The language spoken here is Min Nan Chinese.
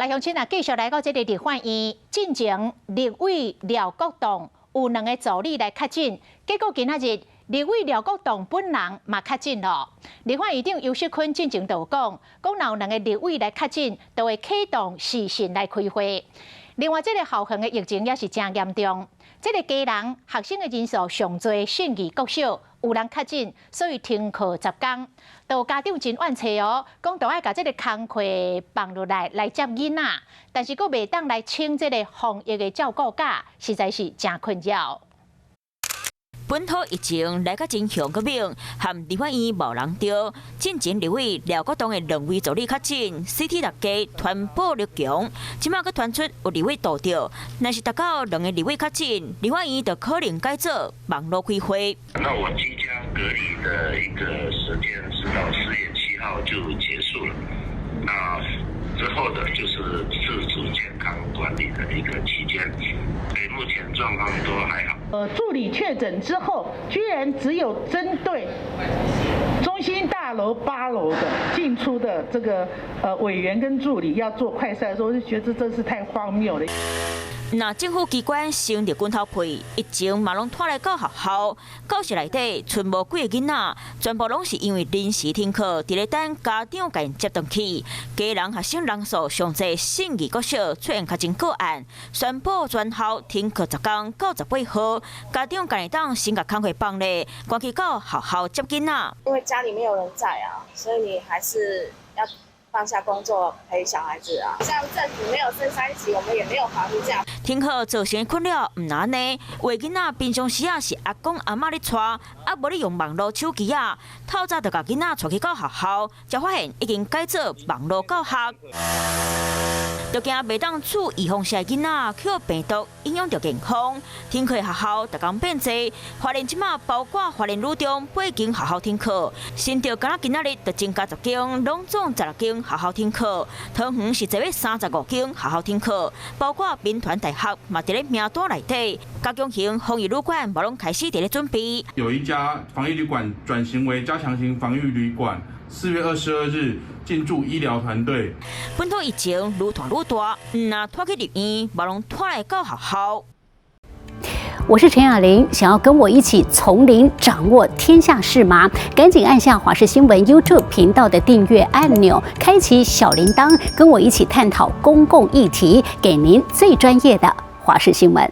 來鄉親啊，繼續來到這个立法院，進前立委廖國棟有兩个助理來確診，結果今仔日立委廖國棟本人嘛確診囉。立法院長游錫堃進前就有講，講若有兩个立委來確診，就會啟動視訊來開會。另外，這个校園的疫情也是誠嚴重，這个基隆學生的人數上濟，信義國小有人確診，所以停課10工。都家長真怨氣哦，講都愛共這个工課放落來來接囡仔，但是閣袂當來請這个防疫的照顧假，實在是誠困擾。本土疫情來甲真凶閣猛，和立法院無人著。進前立委廖國棟的兩位助理確診，CT 值低，傳播力強。這馬閣傳出有立委著著，若是達到兩个立委確診，立法院就可能改做網路開會。那我居家隔離的一個時間是到4月7號就結束了，那之後的就是自主健康管理的一個期間，所以目前狀況都還好。助理確診之後，居然只有針對中心大樓8樓的進出的這個委員跟助理要做快篩的時候，我就覺得這真是太荒謬了。若政府機關成立拳頭批，疫情嘛攏拖來到學校，教室內底賰無幾个囡仔，全部攏是因為臨時停課，佇咧等家長共𪜶接轉去。基隆學生人數上濟，信義國小出現確診個案，宣布全校停課10工到18號，家長家己當先共工課放咧，趕去到學校接囡仔。因為家裡沒有人在啊，所以你還是要放下工作陪小孩子啊。像政府沒有升3級，我們也沒有防疫假。停課造成的困擾，毋但按呢，有的囡仔平常時啊是阿公阿嬤咧帶，啊無咧用網路手機啊，透早就共囡仔帶去到學校，才發現已經改做網路教學。就驚袂當注預防射囡仔予病毒影響著健康，停課學校逐工變濟，花蓮這馬包括花蓮女中八間學校停課，新竹敢若今仔日就增加10間，攏總16間學校停課，桃園是濟欲35間學校停課，包括民團大學嘛佇咧名單內底，加強型防疫旅館嘛攏開始佇咧準備。有一家防疫旅館轉型為加強型防疫旅館，4月22日進駐醫療團隊。本土疫情愈拖愈大，毋但拖去入院，嘛攏拖來到學校。我是陳雅玲，想要跟我一起從零掌握天下事嗎？趕緊按下華視新聞 YouTube 頻道的訂閱按鈕，開啟小鈴鐺，跟我一起探討公共議題，給您最專業的華視新聞。